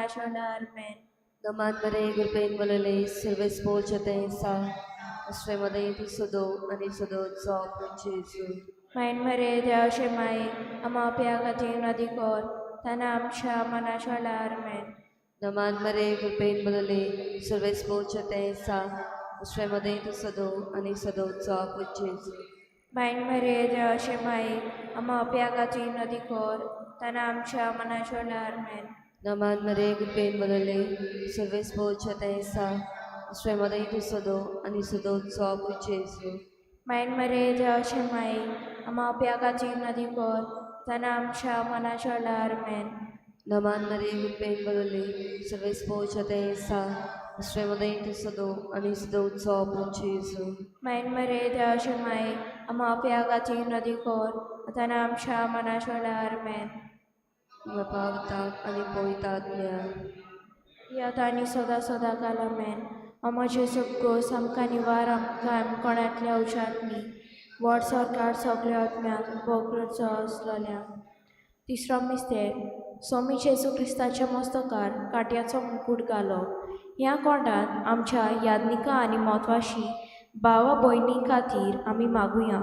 मनाच्या वेळार आमेन. नमान मरे कृपेन बोलले सर्वेस पोचते सा श्रेमदय तूं सदो आनी सदोचो जेजू. मायन मरे देवाचे माये, आमा आपल्या खातीर नदी कर, ताणें आमच्या मनाच्या वेळार आमेन. नमान मरे कृपेन बोलले सर्वेस पोचते सा श्रेमदय तूं सदो आनी सदोचो जेजू. बायन मरे देवाचे माये, आमा आपल्या खातीर नदी कर, ताणें आमच्या मनाच्या वेळार आमेन. नमान मरे कृपेन बोलले सर्वेस पोचते सा श्रेमदय तूं सदो आनी सदोचो जेजू. बायन मरे देवाचे माये, आमा आपल्या खातीर नदी कर, ताणें आमच्या मनाच्या वेळार आमेन. नमान मरे कृपेन बोलले सर्वेस पोचते सा श्रेमदय तूं सदो आनी सदोचो जेजू. बायन मरे देवाचे माये, आमा आपल्या खातीर नदी कर, ताणें आमच्या मनाच्या वेळार आमेन. पावताक आनी पवित्र आत्म्या. यात आनी सदां सदां काल आमेन. अमोचे सुखगोस आमकां निवार, आमकां कोणांतल्या उशांतनी व्हड सरकार सगल्या आत्म्याक भोगरुचो आसलोल्या. तिसरो मिस्तेर. सोमी जेजू क्रिस्ताच्या मस्तकार काट्याचो मुकूट घालो. ह्या कोंडांत आमच्या यादनिका आनी म्हत्वाशी भावा भयणी खातीर आमी मागुया,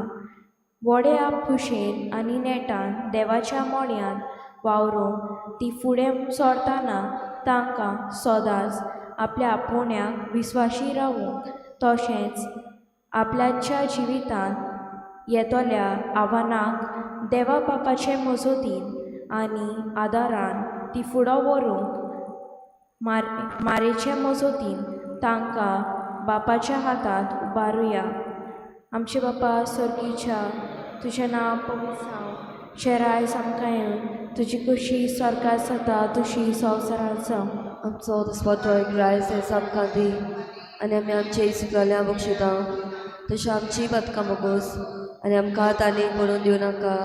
व्हडे आप खुशेन आनी नेटान देवाच्या मोड्यांत वावरूंक ती फुडें सरतना तांकां सदांच आपल्या आपोवण्याक विस्वाशी रावूंक, तशेंच आपल्याच्या जिवितांत येतल्या आव्हानांक देवा बापाचे मजतीन आनी आदारान ती फुडो व्हरूंक मारेचे मजतीन तांकां बापाच्या हातांत उबारुया. आमचे बापा सर्गीच्या, तुजें नांव पवित्र जावं, तुजें रायज आमकां येवं, तुजी खुशी स्वर्गात जाता तशी संवसारांत जावं. आमचो दिसपट्टो एक रायस हें आमकां दी आनी आमी आमचे चुकलेल्या बक्षिता तशें आमची पदकां बोगोस आनी आमकां तालीक पडून दिवं नाका,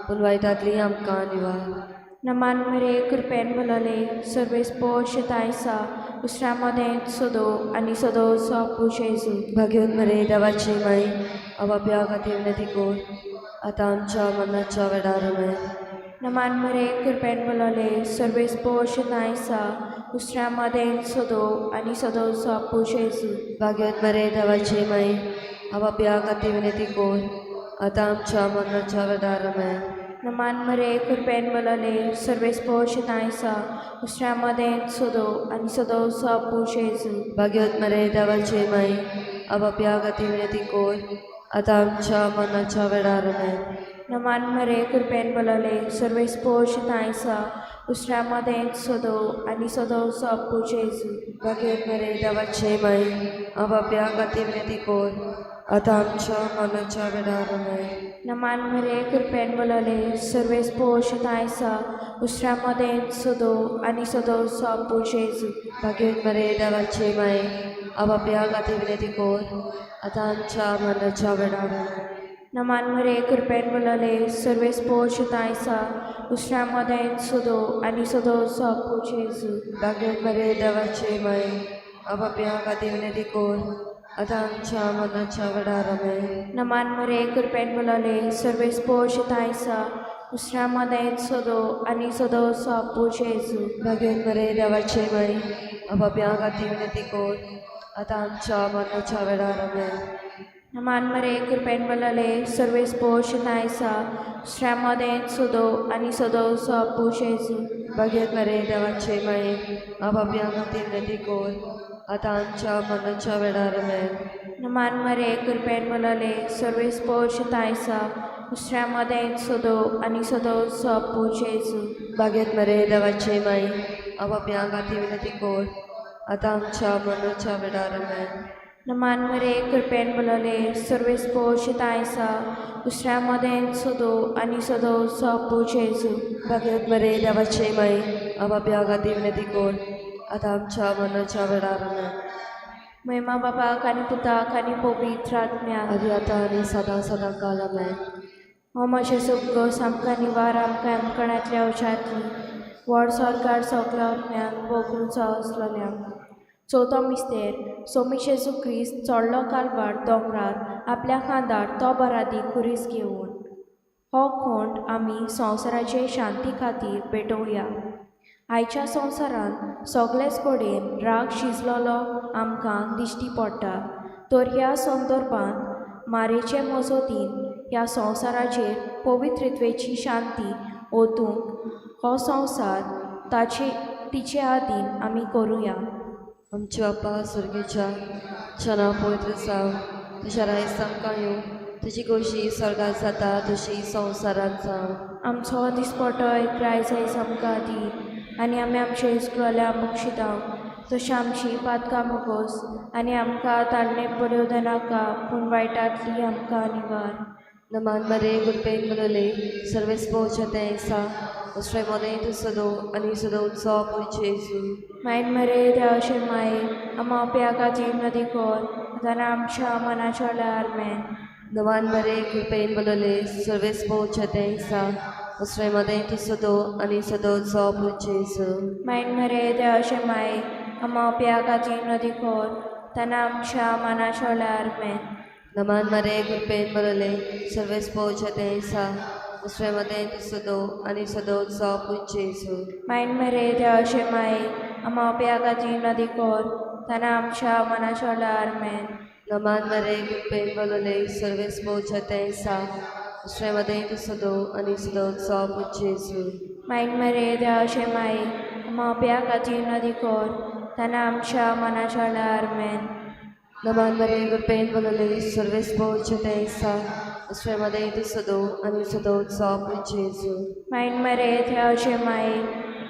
पूण वायटांतली आमकां निवार. नमान मरे कृपेन भरलेले, सर्वेस्पोर आयसा, दुसऱ्या मदें सदो आनी सदोचो जेजू. भाग्यवंत मरे देवाची माई, आपापया खातीर विनंती कर, आतां आमच्या मरणाच्या वेळार आमेन. नमान मरे कृपेन भरलेले, सर्वेस्पोर आयसा, दुसऱ्या मदें सदो आनी सदोचो जेजू. भाग्यवंत मरे देवाची माई, आपापया खातीर विनंती कर, आतां आमच्या मरणाच्या वेळार आमेन. नमान मरे कृपेन भरलेले, सर्वेस्पोर आयसा, दुसऱ्या मदें सदो आनी सदोचो जेजू. भाग्यवंत मरे देवाची माई, आपापया खातीर विनंती कर, आतां आमच्या मरणाच्या वेळार आमेन. नमान मरे कृपेन भरलेले, सर्वेस्पोर आयसा, दुसऱ्या मदें सदो आनी सदोचो जेजू. भाग्यवंत मरे देवाची माई, आपापया खातीर विनंती कर, आतां आमच्या मरणाच्या वेळार आमेन. नमान मरे कृपेन भरलेले, सर्वेस्पोर आयसा, दुसऱ्या मदें सदो आनी सदोचो जेजू. भाग्यवंत मरे देवाची माई, आपापया खातीर विनंती कर, आतां आमच्या मरणाच्या वेळार आमेन. नमान मरे कृपेन भरलेले, सर्वेस्पोर आयसा, दुसऱ्या मदें सदो आनी सदोचो जेजू. भाग्यवंत मरे देवाची माई, आपापया खातीर विनंती कर, आतां आमच्या मरणाच्या वेळार आमेन. नमान मरे कृपेन भरलेले, सर्वेस्पोर आयसा, दुसऱ्या मदें सदो आनी सदोचो जेजू. भाग्यवंत मरे देवाची माई, आपापया खातीर विनंती कर, आतां आमच्या मरणाच्या वेळार आमेन. नमान मरे कृपेन भरलेले, सर्वेस्पोर आयसा, दुसऱ्या मदें सदो आनी सदोचो जेजू. भाग्यवंत मरे देवाची माई, आपापया खातीर विनंती कर, आतां आमच्या मरणाच्या वेळार आमेन. नमान मरे कृपेन भरलेले, सर्वेस्पोर आयसा, दुसऱ्या मदें सदो आनी सदोचो जेजू. भाग्यवंत मरे देवाची माई, आपापया खातीर विनंती कर, आतां आमच्या मरणाच्या वेळार आमेन. नमान मरे कृपेन भरलेले, सर्वेस्पोर आयसा, दुसऱ्या मदें सदो आनी सदोचो जेजू. भाग्यवंत मरे देवाची माई, आपापया खातीर विनंती कर, आतां आमच्या मरणाच्या वेळार आमेन. महिमा बापाक आनी पुताक आनी पवित्र आत्म्याक. आदी आतां आनी सदां सदां काल आमेन. हो म्हजें सुखगोस आमकां निवार, आमकां आमकणांतल्या उशांतली व्हड सरकार सगल्या आत्म्याक भोगरुचो आसलोल्या. चवथो मिस्तेर. सोमी जेजू क्रिस्त चोडलो कालवार दोंगरार आपल्या खांदार तो बरादी खुरीस घेवन. हो खोंट आमी संवसाराचे शांती खातीर पेटोवया. आयच्या संवसारांत सगळेच कडेन राग शिजलोलो आमकां दिश्टी पडटा तर ह्या संदर्भांत मारेचे मजतीन ह्या संवसाराचेर पवित्रत्वेची शांती ओतूंक हो संवसार ताचे तिचे आदीन आमी करुया. आमच्या बापा स्वर्गेच्या तुजें नांव पवित्र जावं, तुज्या रायस आमकां येवं, तुजी खोशी स्वर्गात जाता तशी संवसारांत जावं. आमचो दिसपटो एक रायस आयज आमकां दी आनी आमी आमचे इस्कोल्या बक्षिता तशें आमची पातकां मुगोस आनी आमकां ताडणे पडूं नाका पूण वायटांतली आमकां निवार. नमान मरे गुरपेन मनले सर्वेस पोवचे तें आसा दुसरे मदें तूं सदो आनी सदो उत्सव जेजू. मायन मरे देवाचे माये आमा प्या खातीर नदी कर आतां आमच्या मनाच्या वेळार मेन. नमान मरे कृपेन बोलले सर्वेस पोवचे तें आसा दुसरे मदें तूं सदो आनी सदो उत्सव जेजू. मायन मरे देवाचे माये आमा प्या खातीर नदी कर आतां आमच्या मनाच्या वेळार मेन. नमान मरे कृपेन बोलले सर्वेस पोवचे तें आसा दुसरे मदें तूं सदो आनी सदो उत्सव जेजू. मायन मरे देवाचे माये आमा प्या खातीर नदी कर आतां आमच्या मनाच्या वेळार मेन. नमान मरे कृपेन बोलले सर्वेस पोवचे तें आसा दुसरे मदें तूं सदो आनी सदो उत्सव जेजू. मायन मरे देवाचे माये आमा प्या खातीर नदी कर आतां आमच्या मनाच्या वेळार मेन. नमान मरे कृपेन बोलले सर्वेस पोवचे तें आसा दुसरे मदें तूं सदो आनी सदो उत्सव जेजू. मायन मरे देवाचे माये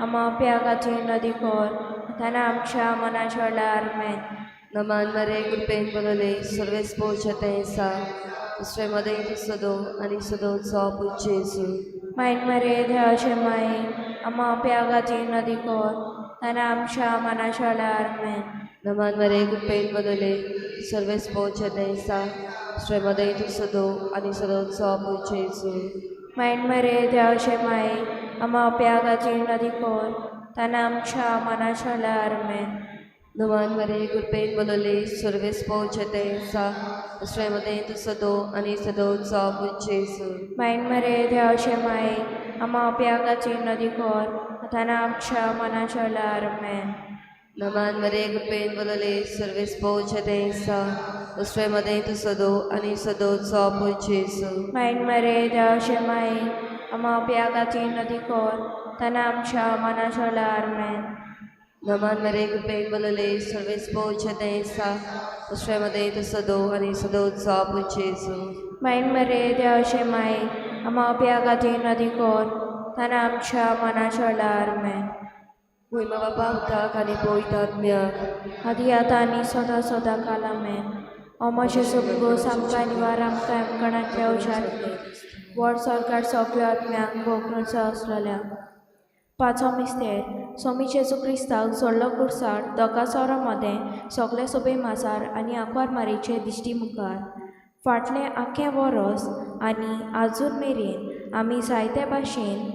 आमा प्या खातीर नदी कर आतां आमच्या मनाच्या वेळार मेन. नमान मरे कृपेन बोलले सर्वेस पोवचे तें आसा दुसरे मदें तूं सदो आनी सदो उत्सव जेजू. मायन मरे देवाचे माये आमा प्या खातीर नदी कर आतां आमच्या मनाच्या वेळार मेन. नमान मरे कृपेन बोलले सर्वेस पोवचे तें आसा दुसरे मदें तूं सदो आनी सदो उत्सव जेजू. मायन मरे देवाचे माये आमा प्या खातीर नदी कर आतां आमच्या मनाच्या वेळार मेन. नमान मरे कृपेन बोलले सर्वेस पोवचे तें आसा दुसरे मदें तूं सदो आनी सदो उत्सव जेजू. मायन मरे देवाचे माये आमा प्या खातीर नदी कर आतां आमच्या मनाच्या वेळार मेन. नमान मरे कृपेन बोलले सर्वेस पोवचे तें आसा दुसरे मदें तूं सदो आनी सदो उत्सव जेजू. मायन मरे देवाचे माये आमा प्या खातीर नदी कर आतां आमच्या मनाच्या वेळार मेन. नमान मरे कृपेन बोलले सर्वेस पोवचे तें आसा दुसरे मदें तूं सदो आनी सदो उत्सव जेजू. मायन मरे देवाचे माये आमा प्या खातीर नदी कर आतां आमच्या मनाच्या वेळार मेन. मोहिमा बापा उताक आनी पवित्र आत्म्याक आदी आतां आनी सदां सदां काला मेन. ओ म्हजें सोबगोस आमकां निवार आमकां आमकणांतल्या उजारले व्हड सरकार सगळ्या आत्म्यांक भोगणूचो आसलेल्या. पांचवो मिस्तेर स्वामी जेजू क्रिस्ताक जोडलो कुर्सार दोगा सोरो मदें सगळे सोबे माजार आनी आंकवार मारीचे दिश्टी मुखार फाटलें आख्खें वरोस आनी आजून मेरेन आमी जायते भाशेन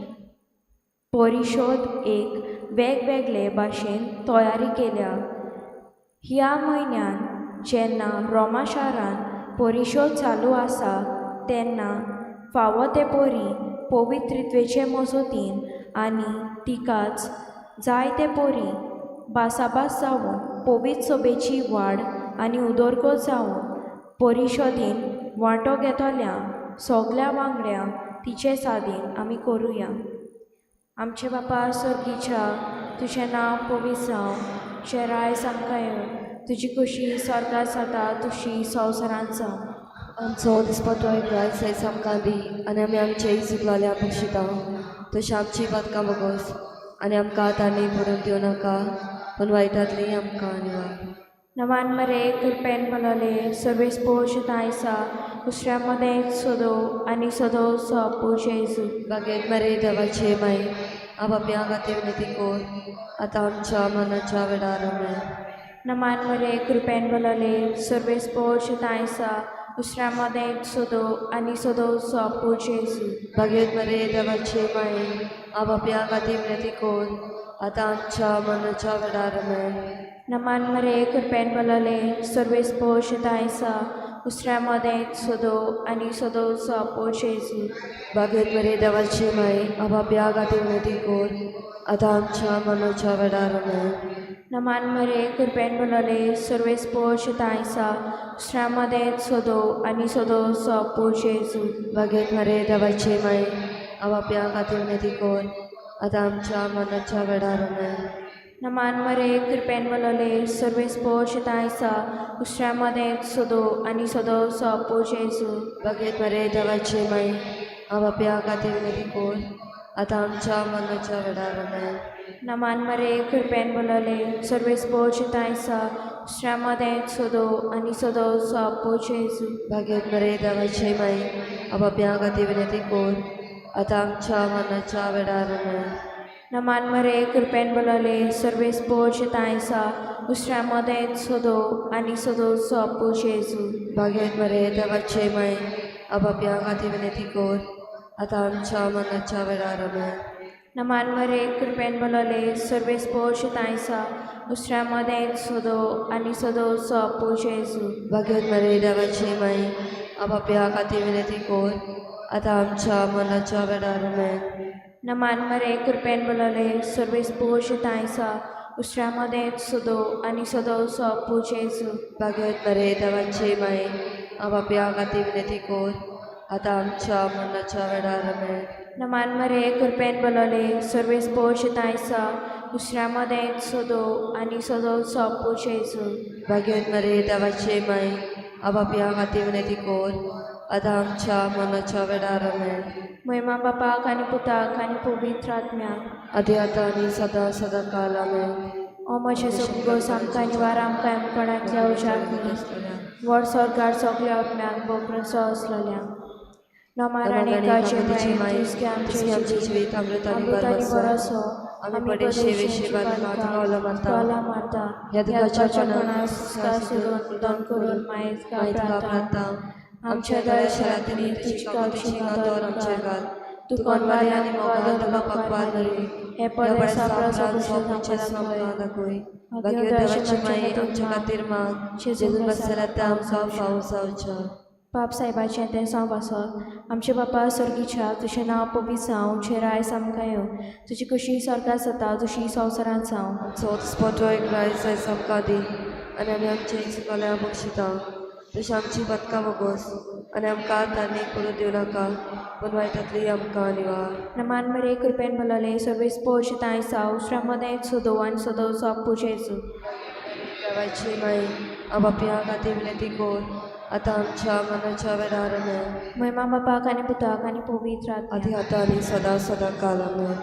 परिशोद एक वेगवेगळे भाशेन तयारी केल्या. ह्या म्हयन्यान जेन्ना रोमा शारांत परिशोद चालू आसा तेन्ना फावो ते परी पवित्रित्वेचे मजतीन आनी तिकाच जाय ते परी भासाभास जावन पवित्र सभेची वाड आनी उदरगत जावन परिशोदीन वांटो घेतल्या सगल्या वांगड्यांक तिचे सादीन आमी करुया. आमचे बापा सर्गीच्या तुजें नांव पवित्र जावं, तुजें रायस आमकां येवं, तुजी खोशी स्वर्गात जाता तशी संवसारांत जावं. आमचो दिसपटो एक रायस आयज आमकां दी आनी आमी आमचे चुकलोल्या बक्षिता तशें आमची पातकां बगोस आनी आमकां तांणी पडून दिवं नाका पूण वायटांतली आमकां निवार. नवान मरे कृपेन भलले सर्वेस पोश आयसा दुसऱ्या मदें सदो आनी सदो सोपू जेजू. बागेत मरे देवाचे माई आपापल्या खातीर विनंती कर आतां आमच्या मनाच्या वेळार आमेन. नमान मरे कृपेन भलले सर्वेस पोश आयसा दुसऱ्या मदें सदो आनी सदो सोपू जेजू. बागेत मरे देवाचे माई आपापल्या खातीर विनंती कर आतां आमच्या मनाच्या वेळार आमेन. नमान मरे कृपेन भलले सर्वेस पोश आयसा उसऱ्या मदें सदो आनी सदोचो आपो जेजू. बागेत मरे देवाची माई आपापल्या खातीर विनंती कर आतां आमच्या मनाच्या वेळार आमेन. नमान मरे कृपेन बोलले सर्वेस पोश तांयसा उसऱ्या मदें सदो आनी सदोचो आपो जेजू. बागेत मरे देवाची माई आपापल्या खातीर विनंती कर आतां आमच्या मनाच्या वेळार आमेन. नमान मरे कृपेन बोलले सर्वेस पोश तांयसा उसऱ्या मदें सदो आनी सदोचो आपो जेजू. बागेत मरे देवाची माई आपापल्या खातीर विनंती कर आतां आमच्या मनाच्या वेळार आमेन. नमान मरे कृपेन बोलले सर्वेस पोश तांयसा उसऱ्या मदें सदो आनी सदोचो आपो जेजू. बागेत मरे देवाची माई आपापल्या खातीर विनंती कर आतां आमच्या मनाच्या वेळार आमेन. नमान मरे कृपेन बोलले सर्वेस पोश तांयसा उसऱ्या मदें सदो आनी सदोचो आपो जेजू. बागेत मरे देवाचे माई आपापल्या खातीर विनंती कर आतां आमच्या मनाच्या वेळार आमेन. नमान मरे कृपेन बोलले सर्वेस पोश तांयसा उसऱ्या मदें सदो आनी सदोचो आपो जेजू. बागेत मरे देवाचे माई आपापल्या खातीर विनंती कर आतां आमच्या मनाच्या वेळार आमेन. नमान मरे कृपेन बोलले सर्वेस पोश तांयसा उसऱ्या मदें सदो आनी सदोचो आपो जेजू. बागेत मरे देवाचे माई आपापल्या खातीर विनंती कर आतां आमच्या मनाच्या वेळार आमेन. नमान मरे कृपेन बोलले सर्वेस पोश तांयसा उसऱ्या मदें सदो आनी सदोचो आपो जेजू. बागेत मरे देवाचे माई आपापल्या खातीर विनंती कर आतां आमच्या मनाच्या वेळार आमेन. महिमा बापाक आनी पुताक आनी पवित्र आत्म्याक. आदी आतां आनी सदां सदां काल आमेन. ओ म्हजें सगळो आमकां निवार आमकां कोणातल्या उजाक व्हड स्वर्गार सगल्या आत्म्याक बोकरसो आसलेल्या नमाराणेकाचे माई तुजके तुझे आमचे आमचे जिवीत अमृत आनी अमृत आनी बरो बरोसो. आमी पडेशे वेशे बालकां पावलां मारता. पावलां मारता. ह्या दुखाच्या कोणाक सुस्कार सोडून दोन करून मायज मायत घाबराता. घाबरता. आमच्या दया शरांतनी तुजी काकुतीची नदर आमचेर घाल. तूं कोणवारी आनी मोगान तुका पकवान धरी. हे ह्या पडे पडे सापळा सोपूचे सोपूचे दाखय. बाकी देवाची माई आमच्या खातीर माग जेजून बसल्यार ते आमकां फावो जावच्या. बाप साहेबाचें तें सांव पासत आमचे बापा सर्गीच्या तुजें नांव पवित्र जावं, तुजें राय आमकां येवं, तुजी कशी स्वर्गात जाता तशी संवसारांत जावं. आमचो स्पोटो एक रायस आयज आमकां दी आनी आमी आमचे चुकल्या बक्षिता तशें आमची पदकां बोगोस आनी आमकां तांणी करूं दिवं नाका पूण वायटांतली आमकां निवार. नमान मरे कृपेन भलले सर्वेस पोश तांय साव श्रमदें सदो आनी सदो सोप जेजू. देवाची माई आपापया खातीर विनंती कर आतां आमच्या मनाच्या वेळार आमेन. महिमा बापाक आनी पुताक आनी पवित्र आदी आत्म्याक. आतां आनी सदां सदां काल आमेन.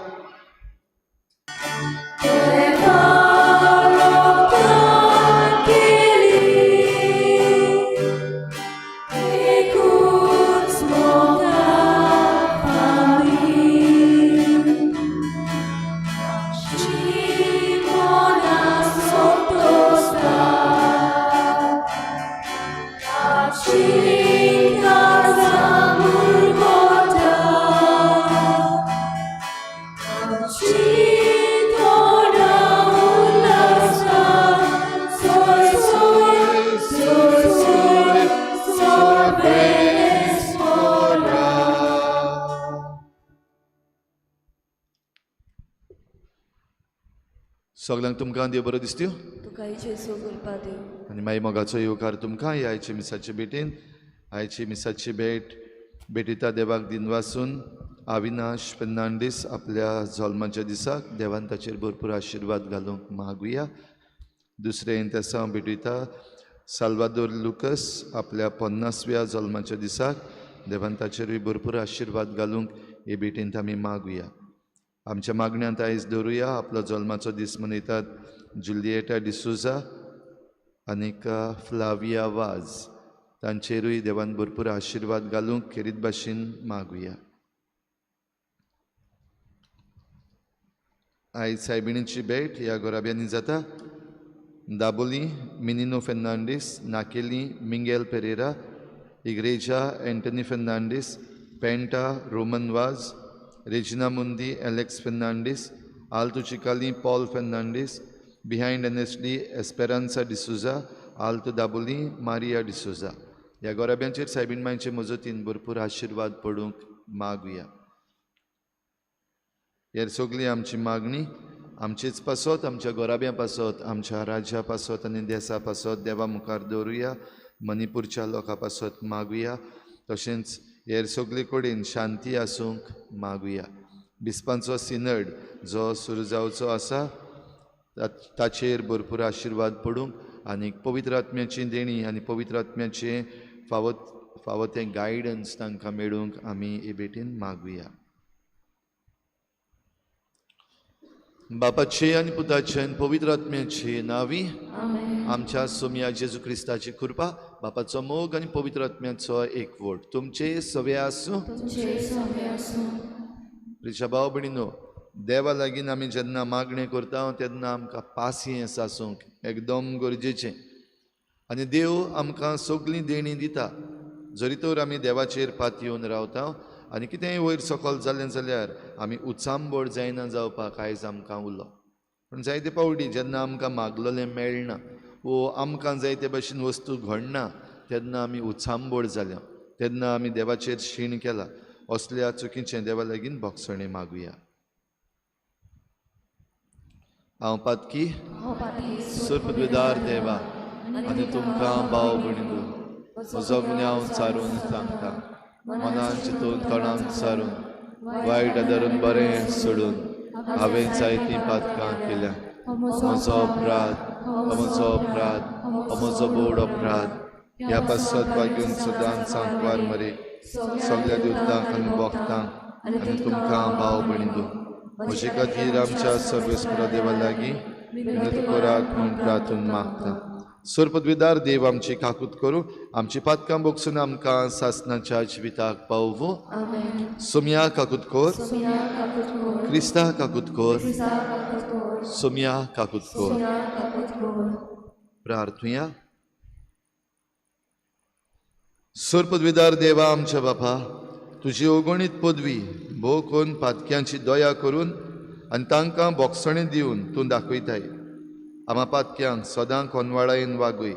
सगल्यांक तुमकां देव बरो दिसत्यो. तुकाय जेजू कृपा दिवं. आनी मागीर मोगाचो येवकार तुमकां ह्या आयचे मिसाचे भेटेन. आयची मिसाची भेट भेटिता देवाक दिनवासून अविनाश फेर्नांडीस आपल्या जल्माच्या दिसाक देवान ताचेर भरपूर आशिर्वाद घालूंक मागुया. दुसरें तेसांव भेटयता साल्वादोर लुकस आपल्या 50व्या जल्माच्या दिसाक देवान ताचेरूय भरपूर आशिर्वाद घालूंक हे भेटेंत आमी मागुया. आमच्या मागण्यांत आयज दवरुया आपलो जल्माचो दीस मनयतात जुलिएटा डिसोजा आनीक फ्लाविया वाज तांचेरूय देवान भरपूर आशिर्वाद घालूंक खेरीत भाशेन मागुया. आयज सायबिणीची भेट ह्या गोराब्यांनी जाता. Dabolim Minino Fernandes, Naquelim Mingel Pereira, Igreja Antony Fernandes, Penta Roman Vaz, Regina Mundi Alex Fernandes, Alto Chicalim Paul Fernandes, behind N S D Esperanza D'Souza, Alto Dabolim Maria D'Souza. ह्या गोराब्यांचेर सायबीण मांयचे मजतीन भरपूर आशिर्वाद पडूंक मागुया. हेर सगळी आमची मागणी आमचेच पासत, आमच्या गोराब्यां पासत, आमच्या राज्या पासत आनी देसा पासत देवा मुखार दवरुया. मणिपूरच्या लोकां पासत मागुया. तशेंच हेर सगळे कडेन शांती आसूंक मागुया. बिस्पांचो सिनड जो सुरू जावचो आसा ताचेर भरपूर आशिर्वाद पडूंक आनी पवित्र आत्म्याची देणी आनी पवित्र आत्म्याचें फावो फावो तें गायडन्स तांकां मेळूंक आमी हे भेटीन मागुया. बापाचे आनी पुताचे आनी पवित्र आत्म्याचे नांवी आमच्या सोमया जेजू क्रिस्ताची कृपा, बापाचो मोग आनी पवित्र आत्म्याचो एकवट तुमचे सवे आसूं. प्रिच्या भाव भयणीनो, देवा लागीं आमी जेन्ना मागणें करता तेन्ना आमकां पासियेंस आसूंक एकदम गरजेचें आनी देव आमकां सगळीं देणीं दिता. जरी तर आमी देवाचेर पातयेवन रावता आनी कितेंय वयर सकल जालें जाल्यार आमी उचांबळ जायना जावपाक आयज आमकां उरलो. पूण जायते पावटी जेन्ना आमकां मागलेलें मेळना वो आमकां जाय ते भशेन वस्तू घडना तेन्ना आमी उचांबळ जाल्या, तेन्ना आमी देवाचेर शीण केला. असल्या चुकीचें देवा लागीं भोगसणें मागुया. हांव पातकी सर्पद्विदार देवा आनी तुमकां भाव भयणीनो म्हजो गुन्यांव सारून सांगता. मनान चिंतून तोंडान सारून वायट आदारून बरें सोडून हांवें जायतीं पातकां केल्या. म्हजो अपराध, म्हजो अपराध, म्हजो बोड अपराध. ह्या पासत बागेवन सदांच सांकवार मरे सगळ्या दिवतांक आनी भोगतांक आनी तुमकां भाव भयणीनो म्हजे खातीर आमच्या सर्वेस्परा देवा लागीं विनंती करात म्हूण प्रार्थून मागता. सर्पद्विदार देव आमची काकूत करूं, आमची पातकां बोगसून आमकां सासनाच्या जिविताक पावोवं. सोमया काकूत कर, क्रिस्ता काकूत कर, सोमया काकूत कर. प्रार्थुया. सर्पद्विदार देवा आमच्या बापा, तुजी अगणीत पदवी भोव करून पातक्यांची दया करून आनी तांकां बोगसणें दिवन तूं दाखयताय. आमा पातक्यांक सदां कोनवाळायेन वागय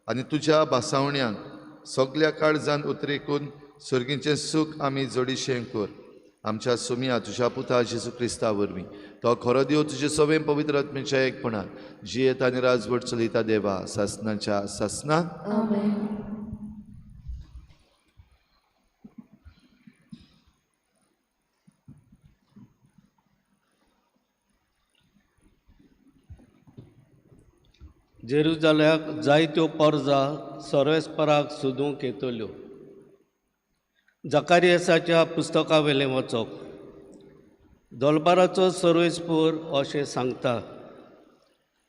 आनी तुज्या भासावण्यांक सगल्या काळजान उतरेकून सर्गीचें सूख आमी जोडीशें कर. आमच्या सुमया तुज्या पुता जेजू क्रिस्ता वरवीं तो खरो देव तुजे सवें पवित्र आत्म्याच्या एकपणान जियेता आनी राजवट चलयता देवा सासनाच्या सासना. जेरुजाल्याक जायत्यो परजा सर्वेस्पराक सोदूंक येतल्यो. जाकारियसाच्या पुस्तका वेलें वचप. दोलबाराचो सर्वेस्पर अशें सांगता,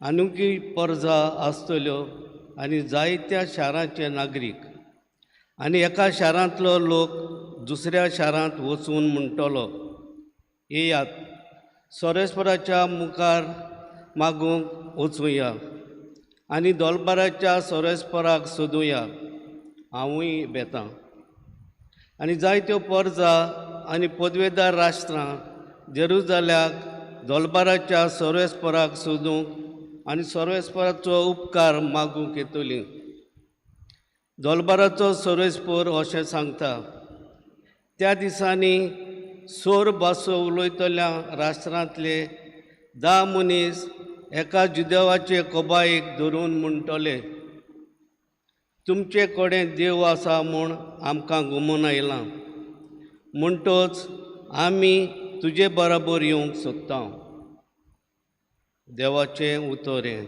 आनुकी परजा आसतल्यो आनी जायत्या शारांचे नागरीक आनी एका शारांतलो लोक दुसऱ्या शारांत वचून म्हणटलो, येयात सर्वेस्पराच्या मुखार मागूंक वचुया आनी दोलबाराच्या सर्वेस्पराक सोदुया. हांवूय बेतां. आनी जायत्यो परजा आनी पदवेदार राष्ट्रां जेरुजाल्याक दोलबाराच्या सर्वेस्पराक सोदूंक आनी सर्वेस्पराचो उपकार मागूंक येतलीं. दोलबाराचो सर्वेस्पर अशें सांगता, त्या दिसांनी सोर भासो उलयतल्या राष्ट्रांतले 10 मनीस एका जुदेवाचे कोबायेक धरून म्हणटले, तुमचे कडेन देव आसा म्हूण आमकां गुमून आयलां, म्हणटच आमी तुजे बराबर येवंक सोदता. देवाचें उतर हें.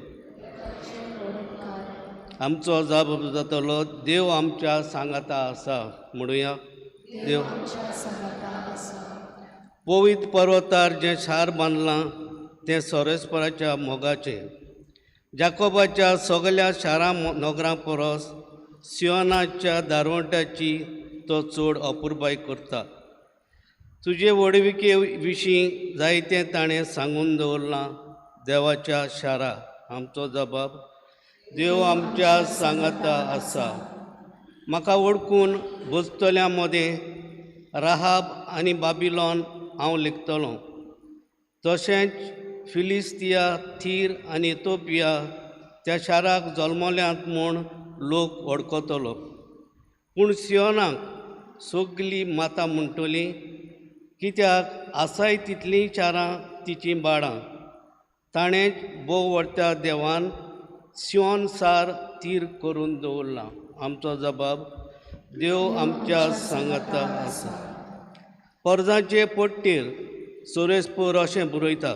आमचो जाप जातलो, देव आमच्या सांगाता आसा. म्हणुया देव पवित्र पर्वतार जें शार बांदलां तें सर्वेस्पराच्या मोगाचें. जाकोबाच्या सगल्या शारां नगरां परस सियोनाच्या दारवंट्याची तो चड अपुरबाय करता. तुजे व्हडविके विशीं जायतें ताणें सांगून दवरलां. देवाच्या शारा आमचो जबाब, देव आमच्या सांगाता आसा. म्हाका वळखून बसतल्या मदें राहाब आनी बाबिलॉन हांव लेखतलो, तशेंच फिलिस्तिया, थीर आनी इथोपिया त्या शाराक जल्मल्यांत म्हूण लोक वळखतलो. पूण सियोनाक सगली माता म्हणटली, कित्याक आसाय तितलीं चारां तिचीं बाळां. ताणें भोव व्हडत्या देवान सियोन सार तीर करून दवरलां. आमचो जबाब देव आमच्या सांगाता आसा. परजांचे पट्टेर सोरेसपोर अशें बरयता,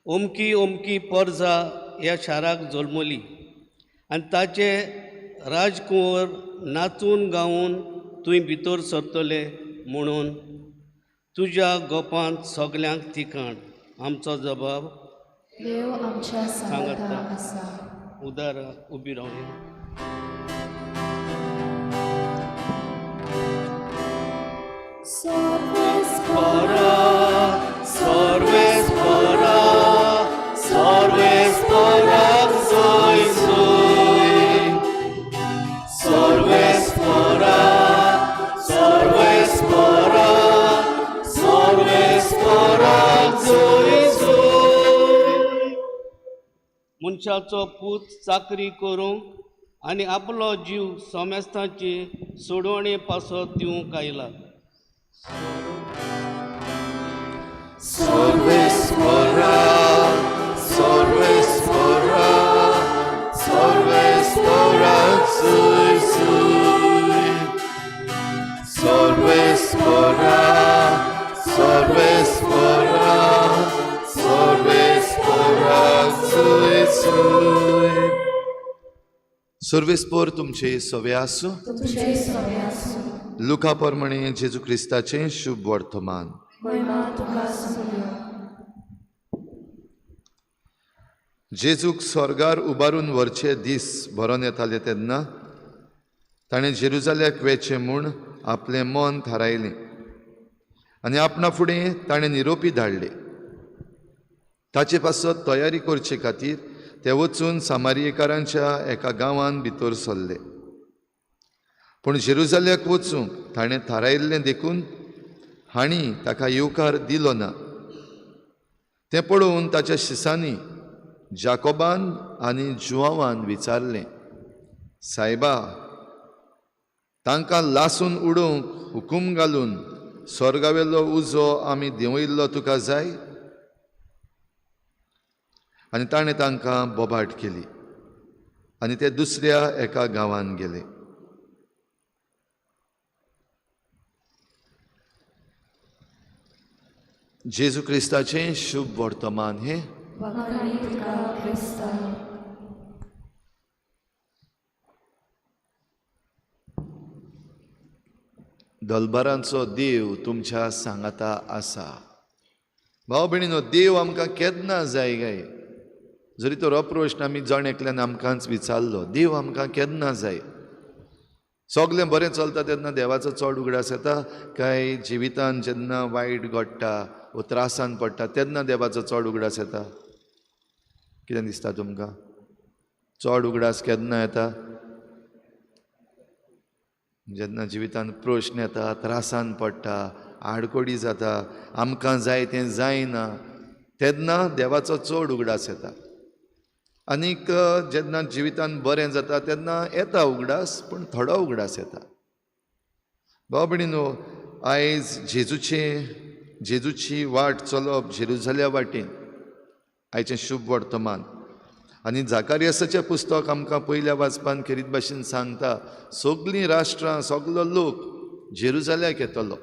अमकी अमकी परजा ह्या शाराक जल्मली आनी ताचे राजकुंवर नाचून गावन तुवें भितर सरतले म्हणून तुज्या गोपांत सगल्यांक तिकाण. आमचो जबाब देव आमच्या सांगाता आसा. उदार उबी रावया. सर्वेस्परा सर्वेस्पराक सोय सोय, सर्वेस्परा सर्वेस्परा सर्वेस्पराक सोय सोय. मनशाचो पूत चाकरी करूंक आनी आपलो जीव समेस्तांची सोडवणे पासत दिवंक आयला. सर्वेस्परा सर्वेस्परा सर्वेस्पराक सोय सोय, सर्वेस्परा सर्वेस्परा सर्वेस्पराक सोय सोय. सर्वेस्पोर तुमचे सवे आसूं. तुमचे सवे आसूं. लुका प्रमाणे जेजू क्रिस्ताचें शुभ वर्तमान. महिमा तुका सुर्यो. जेजूक स्वर्गार उबारून व्हरचे दीस भरोन येताले तेन्ना ताणें जेरुजाल्याक वेचें म्हूण आपलें मन थारायलें आनी आपणा फुडें ताणें निरोपी धाडले. ताचे पासत तयारी करचे खातीर ते वचून सामारियेकारांच्या एका गांवांत भितर सरले. पूण जेरुजाल्याक वचूंक ताणें थारायिल्लें देखून हांणी ताका येवकार दिलो ना. तें पळोवन ताच्या शिसांनी जाकोबान आनी जुआवान विचारलें, सायबा, तांकां लासून उडोवंक हुकूम घालून स्वर्गावेलो उजो आमी देंवयल्लो तुका जाय? आनी ताणें तांकां बोबाट केली आनी ते दुसऱ्या एका गांवांत गेले. जेजू क्रिस्ताचें शुभ वर्तमान हें. दलबारांचो देव तुमच्या सांगाता आसा. भाव भयणीनो, देव आमकां केन्ना जाय काय? जरी तो प्रश्न आमी जण एकल्यान आमकांच विचारलो, देव आमकां केन्ना जाय? सगलें बरें चलता तेन्ना देवाचो चड उगडास येता काय जिवितान जेन्ना वायट घडटा वो त्रासान पडटा तेन्ना देवाचो चड उगडास येता? कितें दिसता तुमकां? चड उगडास केन्ना येता? जेन्ना जिवितान प्रश्न येता, त्रासान पडटा, आडकोडी जाता, आमकां जाय तें जायना, तेन्ना देवाचो चड उगडास येता. आनीक जेन्ना जिवितान बरें जाता तेन्ना येता उगडास, पूण थोडो उगडास येता. भाव भयणीनो, आयज जेजूची वाट चलप जेरुजाल्या वाटेन आयचें शुभ वर्तमान. आनी जाकारियासाचें पुस्तक आमकां पयल्या वाचपान खेरीत भाशेन सांगता, सगलीं राष्ट्रां सगलो लोक जेरुजाल्याक येतलो,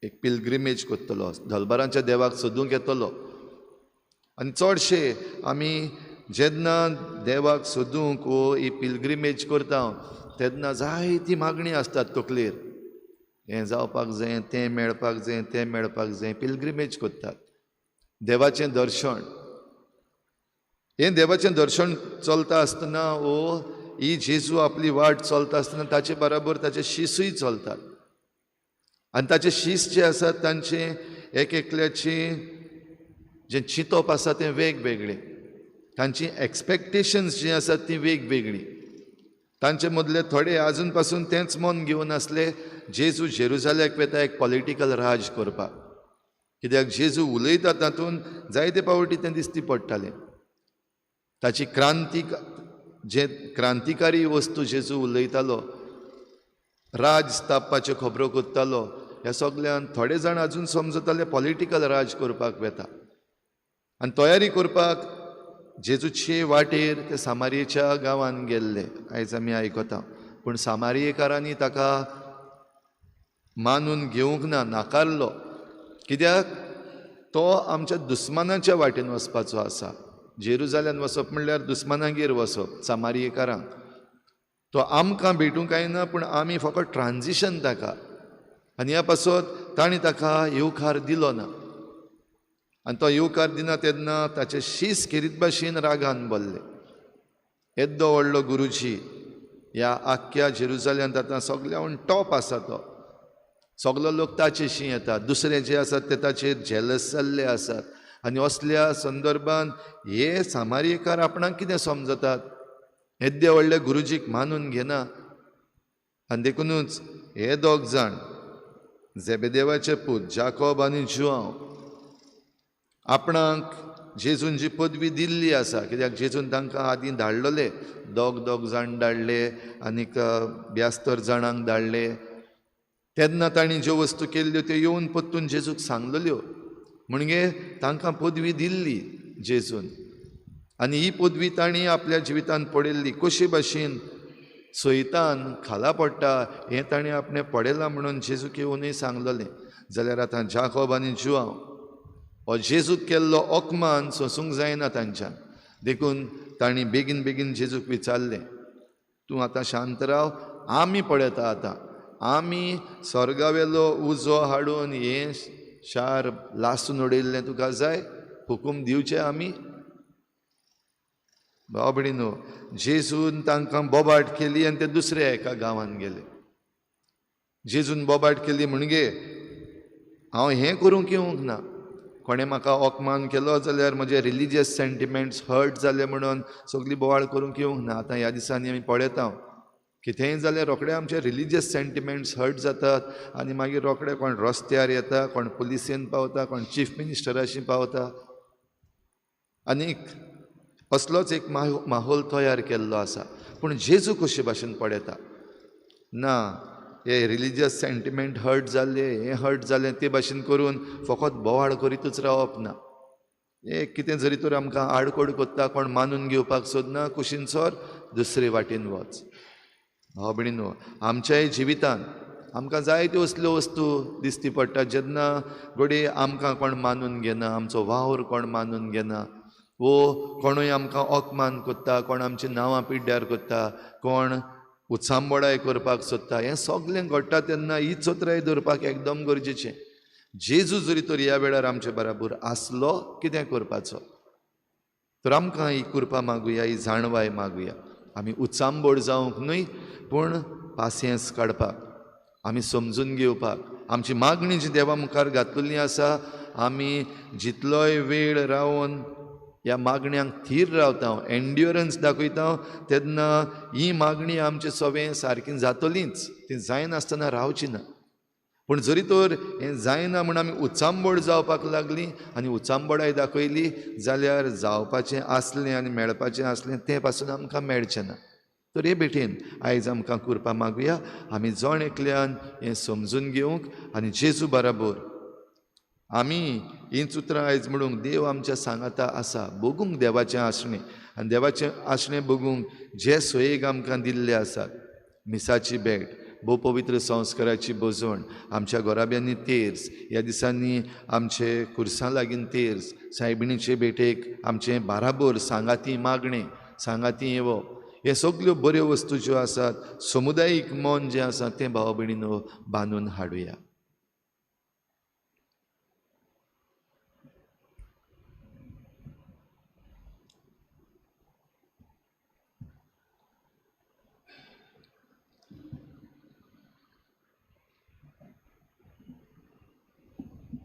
एक पिलग्रिमेज करतलो, दलबारांच्या देवाक सोदूंक येतलो. आनी चडशे आमी जेन्ना देवाक सोदूंक वो ही पिलग्रिमेज करता तेन्ना जायती मागणी आसतात तकलेर, हें जावपाक जाय, तें मेळपाक जाय, तें मेळपाक जाय. पिलग्रिमेज करतात, देवाचें दर्शन. हें देवाचें दर्शन चलता आसतना वो ही जेजू आपली वाट चलता आसतना ताचे बराबर ताचे शिसूय चलतात. आनी ताचे शीस जे आसात तांचें एक एकल्याचें जें चिंतप आसा तें वेगवेगळें, तांची एक्सपेक्टेशन्स जीं आसात तीं वेगवेगळीं. तांचे मदले थोडे आजून पासून तेंच मन घेवन आसले जेजू जेरुजाल्याक वेता एक पॉलिटिकल राज करपाक, कित्याक जेजू उलयता तातूंत जायते पावटी तें दिसती पडटालें. ताची क्रांती, जे क्रांतिकारी वस्तू जेजू उलयतालो राज स्थापपाच्यो खबरो करतालो. ह्या सगल्यान थोडे जाण अजून समजताले पॉलिटिकल राज करपाक वेता आनी तयारी करपाक जेजूचे वाटेर ते सामारयेच्या गांवान गेल्ले, आयज आमी आयकता. पूण सामारयेकारांनी ताका मानून घेवंक ना, नाकारलो. कित्याक? तो आमच्या दुस्मानाच्या वाटेन वचपाचो आसा. जेरुजाल्यान वचप म्हणल्यार दुस्मानागेर वचप, सामारयेकारांक. तो आमकां भेटूंक कांय ना, पूण आमी फकत ट्रान्जिशन ताका, आनी ह्या पासत तांणी ताका येवकार दिलो ना. आनी तो येवकार दिना तेन्ना ताचे शीस खेरीत भाशेन रागान भरले. येद्दो व्हडलो गुरुजी ह्या आख्ख्या जेरुजाल्यांत आतां सगळ्याहून टॉप आसा तो, सगलो लोक ताचेशी येता, दुसरे जे आसात ते ताचेर जेलस जाल्ले आसात. आनी असल्या संदर्भान हे सामारयेकार आपणाक कितें समजतात, येद्या व्हडल्या गुरुजीक मानून घेना. आनी देखुनूच हे दोग जाण जेबेदेवाचे पूत जाकोब आनी जुआंव आपणाक जेजून जी पदवी दिल्ली आसा, कित्याक जेजून तांकां आदीं धाडलेले, दोग दोग जाण धाडले आनीक ब्यास्तर जाणांक धाडले. तेन्ना तांणी ज्यो वस्तू केल्ल्यो त्यो येवन परतून जेजूक सांगलेल्यो, म्हणजे तांकां पदवी दिल्ली जेजून. आनी ही पदवी तांणी आपल्या जिवितांत पळयल्ली, कशे भाशेन सैतान खाला पडटा हें ताणें आपणें पळयलां म्हणून जेजूक येवनूय सांगलेलें. जाल्यार आतां जाकोब आनी जुआंव हो जेजूक केल्लो अपमान सोंसूंक जायना तांच्यान, देखून तांणी बेगीन बेगीन जेजूक विचारलें, तूं आतां शांत राव, आमी पळयता आतां, आमी स्वर्गावेलो उजो हाडून हें शार लासून उडयल्लें तुका जाय, हुकूम दिवचे आमी. भाव भयणीनो, जेजून तांकां बोबाट केली आनी ते दुसऱ्या एका गांवान गेले. जेजून बोबाट केली म्हणजे हांव हें करूंक येवंक ना, कोणें म्हाका अपमान केलो जाल्यार म्हजे रिलिजियस सेंटिमेंट्स हर्ट जाले म्हणून सगळी बोवाळ करूंक येवंक ना. आतां ह्या दिसांनी आमी पळयता कितेंय जाल्यार रोखडे आमचे रिलिजियस सेंटिमेंट्स हर्ट जातात आनी मागीर रोखडे कोण रस्त्यार येता, कोण पुलिसेन पावता, कोण चीफ मिनिस्टराशी पावता. आनीक असलोच एक माहोल तयार केल्लो आसा. पूण जेजू कशे भाशेन पळयता ना, हे रिलिजियस सेंटिमेंट हर्ट जाल्ले, हें हर्ट जालें ते भाशेन करून फकत बोवाळ करीतच रावप ना. हे कितें जरी तर आमकां आडकोड कोत्ता, कोण मानून घेवपाक सोदना, कुशीन सर दुसरे वाटेन वच. भाव भयणीनो, आमच्याय जिवितान आमकां जायत्यो असल्यो वस्तू दिसती पडटा जेन्ना घडये आमकां कोण मानून घेना, आमचो वावर कोण मानून घेना, वो कोणूय आमकां अपमान कोत्ता, कोण आमची नांवां पिड्ड्यार कोत्ता, कोण उचांबळाय करपाक सोदता. हें सगळें घडटा तेन्ना ही चतुराय दवरपाक एकदम गरजेचें. जेजू जरी तर ह्या वेळार आमचे बराबर आसलो कितें करपाचो, तर आमकां ही कृपा मागुया, ही जाणवाय मागुया. आमी उचांबळ जावंक न्हय, पूण पासियेंस काडपाक, आमी समजून घेवपाक, आमची मागणी जी देवा मुखार घातलेली आसा आमी जितलोय वेळ रावन ह्या मागण्यांक थीर रावता, एन्ड्युरन्स दाखयता, तेन्ना ही मागणी आमचे सवें सारकी जातलीच, ती जायनासतना रावची ना. पूण जरी तर हें जायना म्हूण आमी उचांबळ जावपाक लागली आनी उचांबळाय दाखयली जाल्यार जावपाचें आसलें आनी मेळपाचें आसलें तें पासून आमकां मेळचें ना. तर हे भेटेन आयज आमकां कृपा मागुया, आमी जण एकल्यान हें समजून घेवंक आनी जेजू बराबर आमी हीं उतरां आयज म्हणूंक देव आमच्या सांगाता आसा, बगूंक देवाचें आसणें आनी देवाचें आसणें बगूंक जे सोयेक आमकां दिल्ले आसात, मिसाची भेट, भोवपवित्र संस्काराची भोजवण, आमच्या घराब्यांनी तेर्स, ह्या दिसांनी आमचे खुर्सां लागीं तेर्स, सायबिणीचे भेटेक आमचें बाराबोर सांगाती मागणें, सांगाती येवप, हे सगल्यो बऱ्यो वस्तू ज्यो आसात, समुदायीक मन जें आसा तें भाव भयणीनो बांदून हाडुया.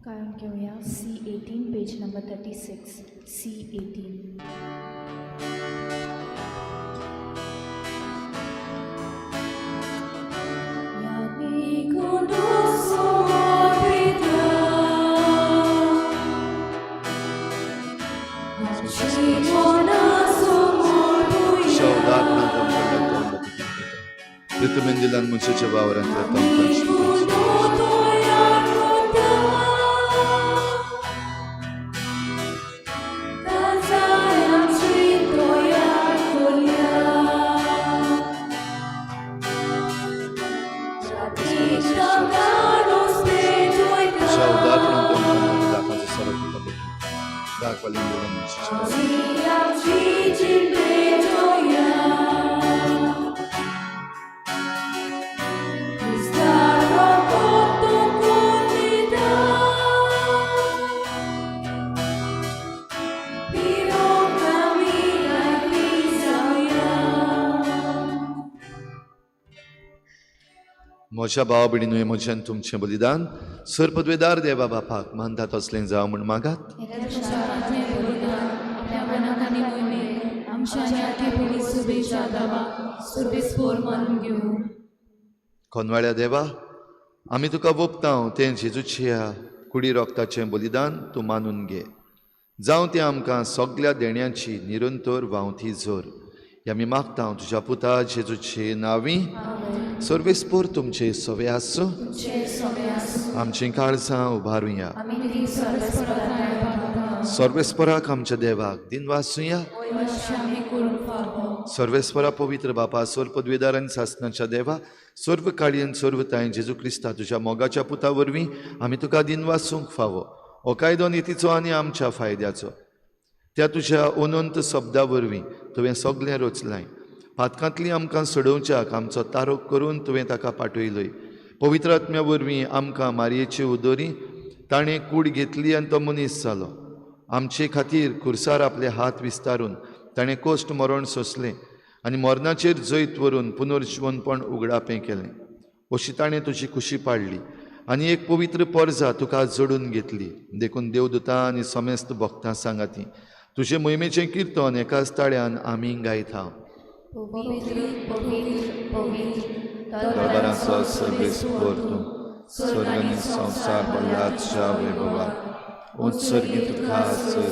गायन घेवया C18 page number 36 C18. प्रितुमेन दिलान मनशाच्या वावरांतल्या तमकां. तुज्या उदारपणान तुमकां दाखाचो सरो तुका भेटयता. दाखवाल्यान दिलान मनशाच्या वावरांतल्या. म्हज्या भाव भयणीनू म्हजें आनी तुमचें बलिदान सर पदवेदार देवा बापाक मानता तसलें जावं म्हूण मागात. आपल्या मनाक आनी मोहिमेक आमच्या आनी आखे पयलीं शुभेच्छा दावा सुरबेस्पोर मानून घेवं. कोनवाळ्या देवा, आमी तुका वोपता तें जेजूच्या कुडी रोगताचें बलिदान तूं मानून घे. जावं तें आमकां सगल्या देण्याची निरंतर व्हांवती जोर. हे आमी मागता तुज्या पुता जेजूचे नांवी. सर्वेस्पोर तुमचे सवे आसूं. आमचीं काळजां उबारुया. सर्वेस्पराक आमच्या देवाक दिनवासुया. सर्वेस्परा पवित्र बापा, सर्व पदवेदार आनी सासनाच्या देवा, सर्व काळयेन सर्व तांय जेजू क्रिस्ता तुज्या मोगाच्या पुता वरवीं आमी तुका दिनवासूंक फावो. हो कायदो नितीचो आनी आमच्या फायद्याचो. त्या तुज्या अनंत शब्दा वरवीं तुवें सगळें रचलाय. पातकांतली आमकां सोडोवच्याक आमचो तारोक करून तुवें ताका पाठयलोय. पवित्र आत्म्या वरवीं आमकां मारयेची उदोरी ताणें कूड घेतली आनी तो मनीस जालो. आमचे खातीर खुर्सार आपले हात विस्तारून ताणें कोश्ट मरण सोंसलें आनी मरणाचेर जैत व्हरून पुनर्जिवनपण उगडापें केलें. अशी ताणें तुजी खुशी पाडली आनी एक पवित्र परजा तुका जोडून घेतली. देखून देवदूतां आनी समेस्त भक्तां सांगाती तुजे मोहिमेचें किर्तन एकाच ताळ्यान आमी गायता. पवित्र पवित्र पवित्र दरबाराचो सर्वेस्पोर तूं, स्वर्ग आनी संवसार भरला वैभवात. उत्सर्गी तुका सोय.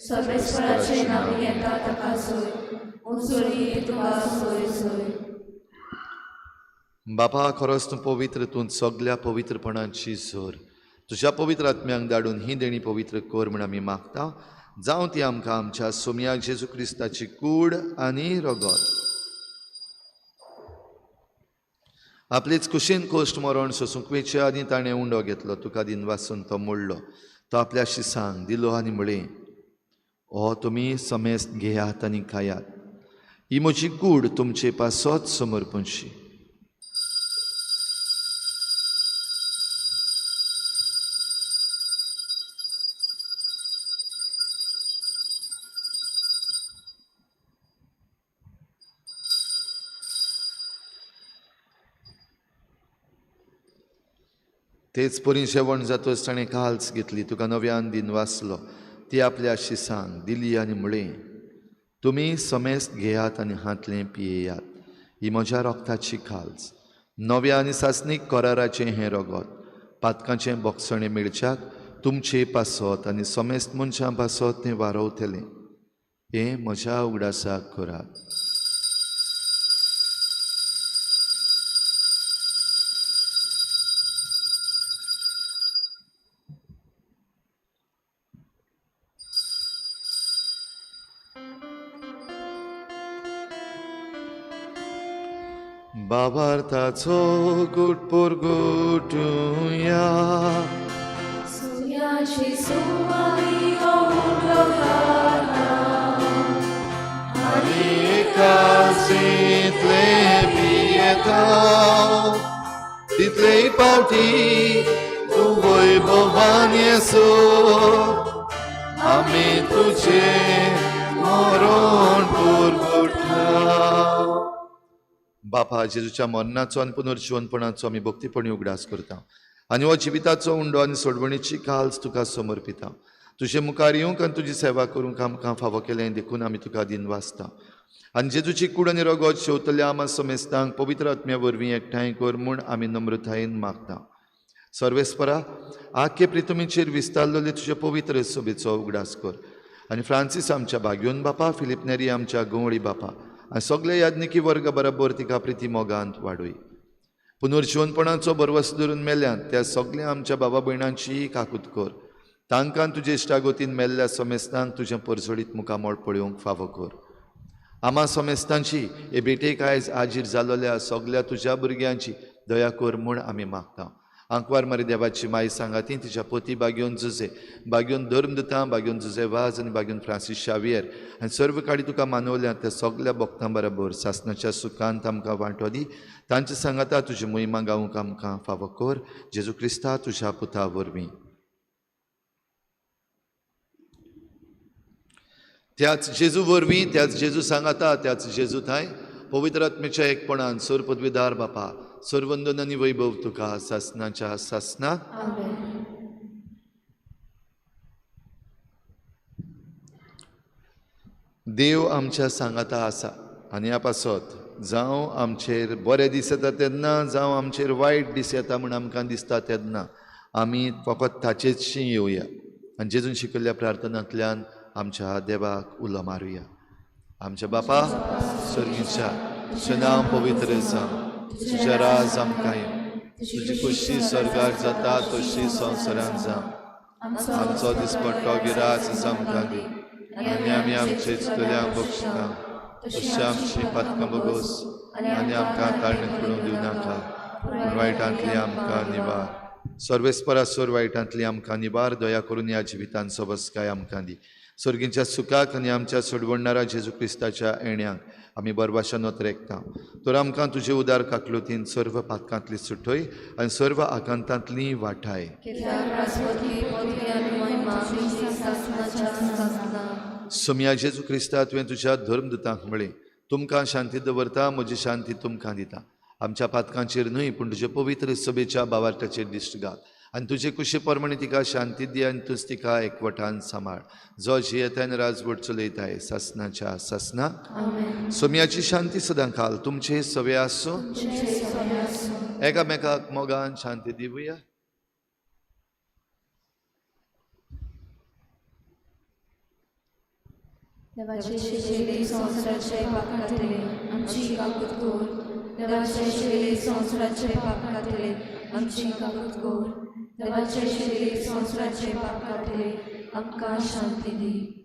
सर्वेस्पराचें नांव घेता ताका सोय, उत्सर्गी तुका सोय सोय. बापा, खरोच तूं पवित्र, तूं सगल्या पवित्रपणाची जोर. तुज्या पवित्र आत्म्यांक धाडून ही देणी पवित्र कर म्हूण आमी मागता. जावं ती आमकां आमच्या सोमयाक जेजू क्रिस्ताची कूड आनी रगत. आपलेच कुशीन कोश्ट मरण सोसूंक वेचे आनी ताणें उंडो घेतलो. तुका दिनवासून तो मोडलो. तो आपल्या शिसांक दिलो आनी म्हळें, हो तुमी समेस्त घेयात आनी खायात. ही म्हजी कूड तुमचे पासत समर्पणशी. तेच परी जेवण जातच ताणें काल्स घेतली. तुका नव्यान दिनवासलो. ती आपल्या शिसांक दिली आनी म्हळें, तुमी समेस्त घेयात आनी हांतलें पियेयात. ही म्हज्या रोगताची काल्स, नव्या आनी सासणीक कराराचें हें रगत. पातकांचें बोगसणें मेळच्याक तुमचे पासत आनी समेस्त मनशां पासत तें वारवतलें. हें म्हज्या उगडासाक करात. बाबार्थाचो गुटपोर गुटुया. सुयाची सुवाई उंडो घाला आनी कासींतले पियेता तितले पावटी तूं वैभवान येसो. आमी तुजें मरण पुरगुटा. बापा, जेजूच्या मरणाचो आनी पुनर्जिवनपणाचो आमी भक्तीपणी उगडास करता आनी हो जिविताचो उंडो आनी सोडवणीची काल्स तुका समर्पिता. तुजे मुखार येवंक आनी तुजी सेवा करूंक आमकां फावो केलें देखून आमी तुका दिनवासता. आनी जेजूची कूड आनी रगत शेवतल्या आमा समेस्तांक पवित्र आत्म्या वरवीं एकठांय कर म्हूण आमी नम्रतायेन मागता. सर्वेस्परा, आख्खे प्रितुमीचेर विस्तारलेले तुजे पवित्र सभेचो उगडास कर आनी फ्रांसीस आमच्या भाग्योन बापा, फिलिप नेरी आमच्या गंवळी बापा आनी सगळे याज्ञिकी वर्ग बरोबर तिका प्रिती मोगांत वाडय. पुनर्जिवनपणाचो भरवस धरून मेल्यात त्या सगळ्या आमच्या बाबा भयणांचीय काकूत कर. तांकां तुजे इश्टागोतीन मेल्ल्या समेस्तांक तुजें परजळीत मुखामळ पळोवंक फावो कर. आमा समेस्तांची हे भेटेक आयज आजीर जालोल्या सगल्या तुज्या भुरग्यांची दया कर म्हूण आमी मागता. आंकवार मारी देवाची माई सांगाती तिच्या पोती बागेवन जुजे, बागेवन धर्म दिता, बागेवन जुजे वाज आनी बागेवन फ्रांसीस शावियर आनी सर्व काडी तुका मानवल्या त्या सगल्या भक्तां बरोबर सासनाच्या सुखांत आमकां वांटो दी. तांचे सांगाता तुजी मोहिमा गावंक आमकां फावो कर. जेजू क्रिस्ता तुज्या पुता वरवीं. त्याच जेजू वरवीं, त्याच जेजू सांगाता, त्याच जेजू थांय पवित्र आत्म्याच्या एकपणान सोर पदवीदार बापा सर्वंदन आनी वैभव तुका सासनाच्या सासना. देव आमच्या सांगाता आसा आनी ह्या पासत जावं आमचेर बरे दीस येता तेन्ना, जावं आमचेर वायट दीस येता म्हूण आमकां दिसता तेन्ना आमी फकत ताचेचशी येवया आनी जेजून शिकयल्ल्या प्रार्थनांतल्यान आमच्या देवाक उलो मारुया. आमच्या बापा स्वर्गीच्या, तुजें नांव पवित्र जावं, तुजें राज आमकां येवं, तुजी खुशी स्वर्गार जाता तशी संवसारांत जावं. आमचो दिसपट्टो गिरास आमकां दी आनी आमी आमचे चुकल्यांक बक्षिता तशी आमची पातकां बगोस आनी आमकां ताळणेंत पडूंक दिवं नाका, पूण वायटांतली आमकां निवार. सर्वेस्परा सोर वायटांतली आमकां निवार. दया करून ह्या जिवितान सबसकाय आमकां दी. स्वर्गीच्या सुखाक आनी आमच्या सोडवणणारा जेजू क्रिस्ताच्या येण्याक आमी बरवाशान नोतरेकता. तर आमकां तुजे उदार काकलुतीन सर्व पातकांतली सुटय आनी सर्व आकांतांतली वाठाय. सोमया जेजू क्रिस्ता, तुवें तुज्या धर्मदुतांक म्हळें, तुमकां शांती दवरता, म्हजी शांती तुमकां दिता. आमच्या पातकांचेर न्हय पूण तुजे पवित्र सभेच्या बावार्थाचेर दिश्ट घाल आनी तुजे कुशी प्रमाणे तिका शांती दी आनी तूंच तिका एकवटान सांबाळ, जो जियेताय आनी राजवट चलयताय सासनाच्या सासना. सोमयाची शांती सदां काल तुमचे सवे आसूं. एकामेकाक मोगान शांती दिवया. देवाचे शिशेले संवसाराचे पाप काडटले आमची काकूत कर. देवाचे शिशेले संवसाराचे पाप काडटले आमची काकूत कर. देवाचे शिशेले संवसाराचे पाप काडटले आमकां शांती दी.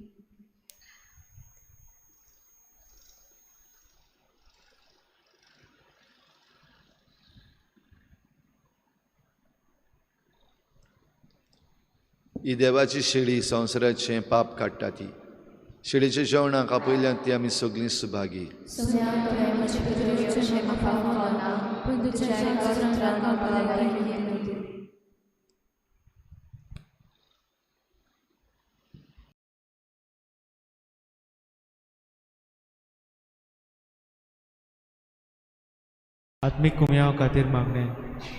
ही देवाची शेळी संवसाराचें पाप काडटा ती शेळीच्या जेवणाक आपयल्यात ती आमी सगळीं सुभागी. आत्मीक कुमयाव खातीर मागणें.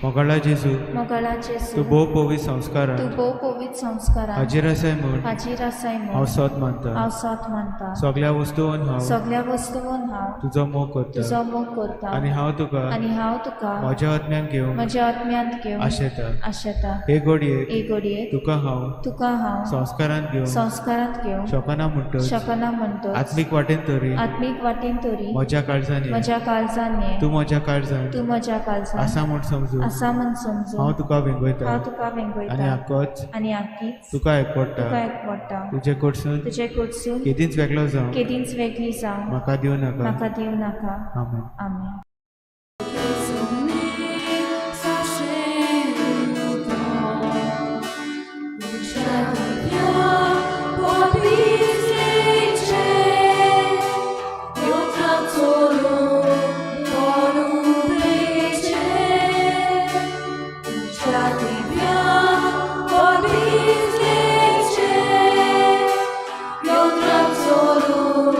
मोगाळा जेजू, मोगाळा जेजू, तूं भोव पवित्र संस्कारान, तूं भोव पवित्र संस्कारान हाजीर आसाय म्हूण, हाजीर आसाय म्हूण हांव सोद मानता. हांव सोद मानता. सगळ्या वस्तून हांव, सगळ्या वस्तून हांव तुजो मोग करता, तुजो मोग करता आनी हांव तुका, आनी हांव तुका म्हज्या आत्म्यान घेवंक, म्हज्या आत्म्यांत घेवंक आशेता. आशेता. हे घडयेक, हे घडयेक तुका हांव, तुका हांव संस्कारांत घेवंक, संस्कारांत घेवंक शकना म्हणटच, शकना म्हणटच, आत्मीक वाटेन तरी, आत्मीक वाटेन तरी म्हज्या काळजान ये, म्हज्या काळजान ये, तूं म्हज्या काळजान, तूं म्हज्या काळजान आसा म्हूण समजून, आसा म्हूण समजून हांव तुका वेंगयता, हांव तुका वेंगयता आनी आकोच, आनी आकीच तुका एकवडटा, तुका एकवडटा. तुजे कडसून, तुजे कडसून केदींच वेगळो जावं, केदींच वेगळी जावं म्हाका दिवं नाका. म्हाका दिवं नाका. आमेन. आमेन. Solo,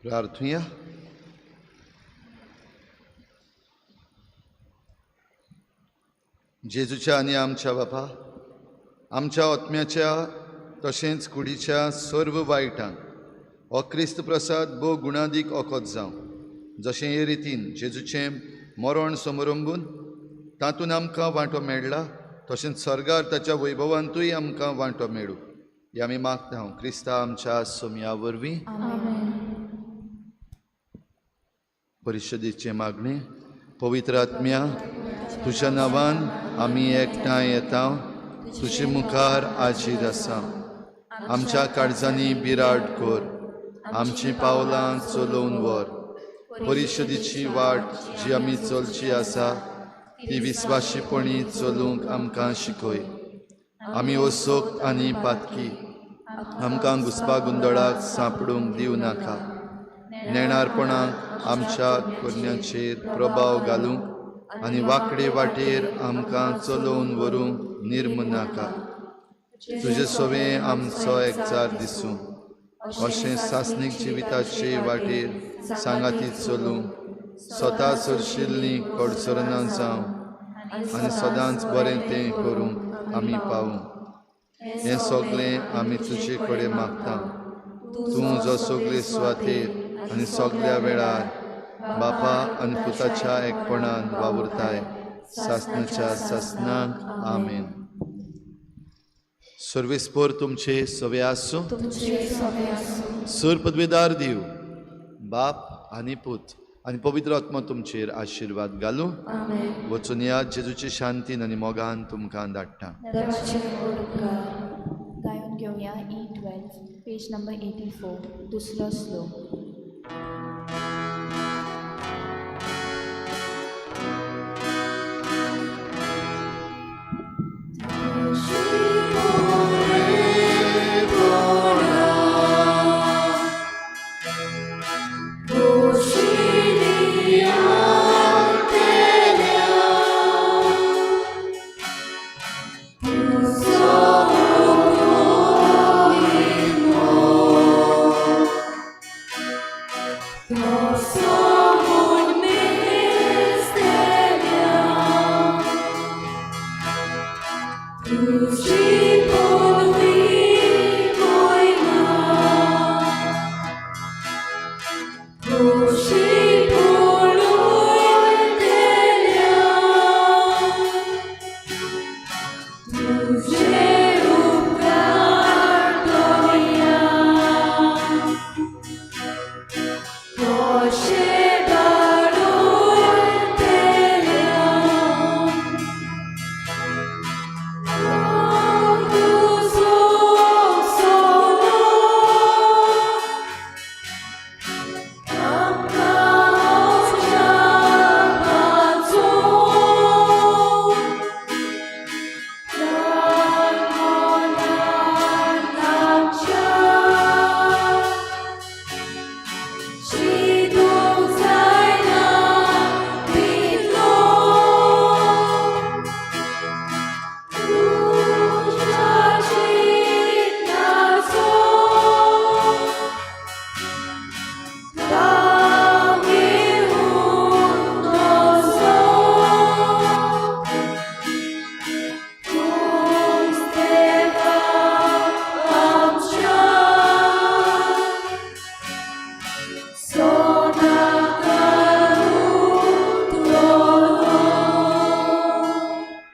प्रार्थुया. जेजूच्या आनी आमच्या बापा, आमच्या आत्म्याच्या तशेंच कुडीच्या सर्व वायटांक हो क्रिस्त प्रसाद भोव गुणादीक ओकोत जावं, जशें हे रितीन जेजूचें मरण समरंबून तातूंत आमकां वांटो मेळ्ळा, तशेंच सर्गार ताच्या वैभवांतूय आमकां वांटो मेळूं, हे आमी मागता क्रिस्ता आमच्या सोमया वरवीं. परिशदेचें मागणें. पवित्र आत्म्या, तुज्या नांवान आमी एकठांय येता, तुजे मुखार आजीर आसा. आमच्या काळजांनी बिराड कर, आमचीं पावलां चलोवन व्हर. परिशदेची वाट जी आमी चलची आसा ती विस्वाशीपणी चलूंक आमकां शिकय. आमी ओसोक आनी पातकी, आमकां घुसपा गोंदळाक सांपडूंक दिवं नाका. नेणारपणाक आमच्या करण्याचेर प्रभाव घालूंक आनी वांकडे वाटेर आमकां चलोवन व्हरूंक निर्म नाका. तुजे सवें आमचो एकचार दिसूं, अशें सासणीक जिविताचे वाटेर सांगाती चलूंक स्वता सरशिल्लीं कडसरना जावं आनी सदांच बरें तें करूंक आमी पावूं. हें सगळें आमी तुजे कडेन मागता, तूं जो सगळे सुवातेर आनी सगळ्या वेळार बापा आनी पुताच्या एकपणान वावुरताय, सासणाच्या सासणाक. आमेन. सर्वेस्पोर तुमचे सवे आसूं. सर पदवेदार दिव बाप आनी पूत आनी पवित्र आत्मा तुमचेर आशिर्वाद घालूं. वचून या, जेजूचे शांतीन आनी मोगान तुमकां धाडटा. गायन घेवया E 12 page number 84 दुसरो श्लोक.